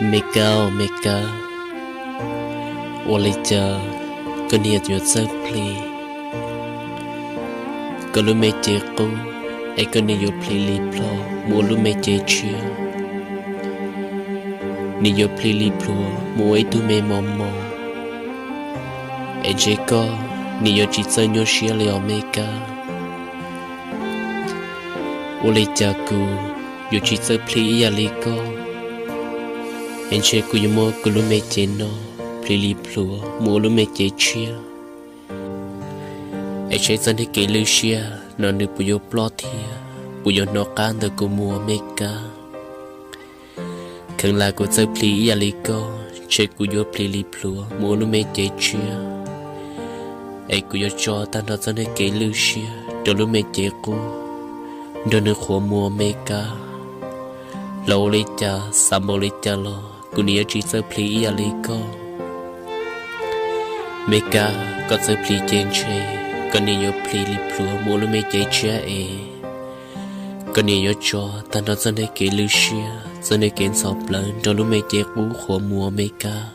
Me Kab, me Kab, ua li cas koj niam yuav txawj plhis koj lub me cev qub, es koj niam yuav plhis li plhuav mus ua lub me cev tshiab? Nws yuav plhis li plhuav mus ua ib tug me mos mos, es ntshe koj niam yuav tsis txawj nyuaj siab li os me Kab. Ua li cas kuv yuav tsis txawj plhis ib yam li koj, es ntshe kuv yuav muab kuv lub me cev no plhis li plhuav mus ua lub me cev tshiab, es saib txoj niag kev lwj siab no nws puas yuav ploj thiab puas yuav hnov qab ntawm kuv mus me Kab. Kheev lam kuv txawj plhis ib yam li koj, ntshe kuv yuav plhis li plhuav mus ua lub me cev tshiab, es kuv yuav tso tag nrho txoj niag kev lwj siab rau lub me cev qub, nrog nws qhuav mus me Kab. Los ua li cas xav npaum li cas los kuv niam yuav tsis txawj plhis ib yam li koj. Me Kab, koj txawj plhis ces ntshe koj niam yuav plhis li plhuav mus ua lub me cev tshiab es koj niam yuav tso tag nrho txoj niag kev lwj siab, txoj niag kev ntxhov plawv nrog lub me cev qub qhuav mus me Kab.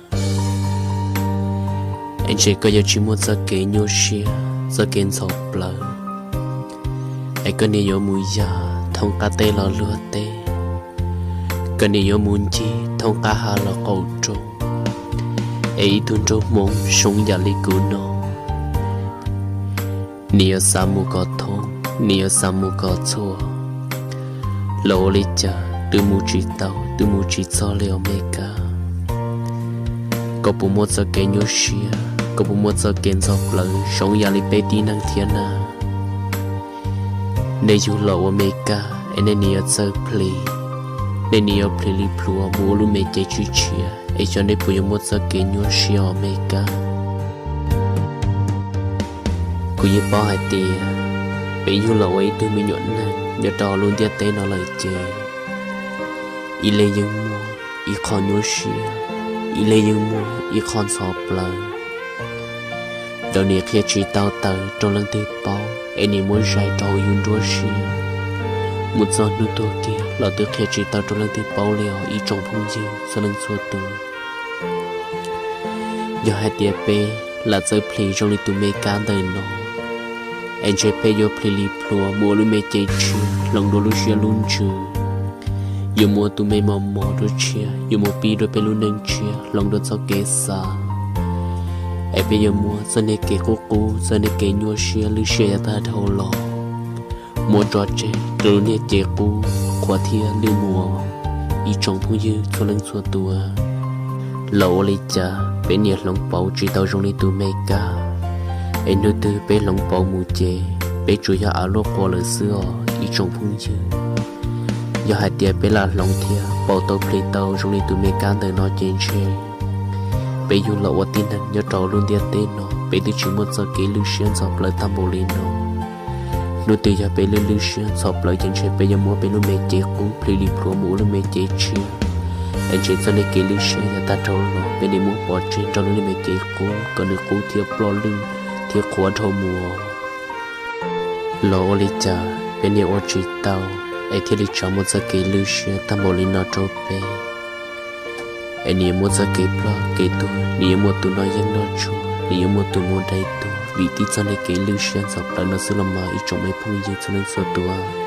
Es ntshe koj yuav tsis muaj txoj kev nyuaj siab, txoj kev ntxhov plawv, es koj niam yuav mus yam thoob qab teb los luag teb, koj niam yuav mus ncig thoob qab ha los qaum roob, es ib tug nraug Hmoob zoo yam li kuv no, nws yuav xav mus kom thoob, nws yuav xav mus kom txhua, los ua li cas twb mus tsis tau, twb mus tsis txog li os me Kab. Koj puas muaj txoj kev nyuaj siab, koj puas muaj txoj kev ntxhov plawv zoo yam li peb tib neeg thiab na? Nej yug los ua me Kab es nej niam yuav txawj plhis, nej niam yuav plhis li plhuav mus ua lub me cev tshiab tshiab, es xyov nej puas yuav muaj txoj kev nyuaj siab os me Kab. Kuv yeej paub hais tias peb yug los ua ib tug me nyuam neeg nyob rau lub ntiaj teb no lawm ces ib leeg yeej muaj ib qho nyuaj siab, ib leeg yeej muaj ib qho ntxhov plawv. Lawv nim qhia tsis tau tawm rau leej twg paub, es nim muab zais rau hauv yus nruab siab, mus txog hnub tuag kiag los twb qhia tsis tau rau leej twg paub li os ib tsoom phooj ywg txhua leej txhua tus. Yog hais tias peb lam txawj plhis zoo li tus me Kab ntawm no, es ntshe peb yuav plhis li plhuav mus ua lub me cev tshiab hloov dua lub siab lub ntsws, yuav mus ua tus me mos mos dua tshiab, yuav mus pib dua peb lub neej tshiab hloov dua txoj kev xav, es peb yuav muab txoj niag kev qub qub, txoj niag kev nyuaj siab lwj siab yav tag dhau los muab tso tseg rau lub niag cev qub qhuav thiab lwj mus. Ib tsoom phooj ywg txhua leej txhua tus, los ua li cas peb niam hloov pauv tsis tau zoo li tus me Kab, es hnub twg peb hloov pauv mus ces peb tsuas yog av luaj qua lawm xwb os ib tsoom phooj ywg. Yog hais tias peb lam hloov thiab pauv tau plhis tau zoo li tus me Kab ntawm no ces ntshe peb yug los ua tib neeg nyob rau lub ntiaj teb no peb twb tsis muaj txoj kev lwj siab ntxhov plawv tag npaum li no. Hnub twg yog peb lwj lwj siab ntxhov plawv ces ntshe peb yuav muab peb lub me cev qub plhis li plhuav mus ua lub me cev tshiab, es ntshe txoj niag kev lwj siab yav tag dhau los peb niam muab pov tseg nrog lub niag me cev qub kom nws qub thiab ploj lwj thiab qhuav dhau mus. Los ua li cas peb niam ua tsis tau, es thiaj li tso muaj txoj kev lwj siab tag npaum li no rau peb. Es nws yuav muaj txoj kev ploj kev tuag, nws yuav muaj tus noj yeeb noj tshuaj, nws yuav muaj tus mus dai tuag vim tib txoj niag kev lwj siab ntxhov plawv no xwb los mas ib tsoom me phooj ywg txhua leej txhua tus.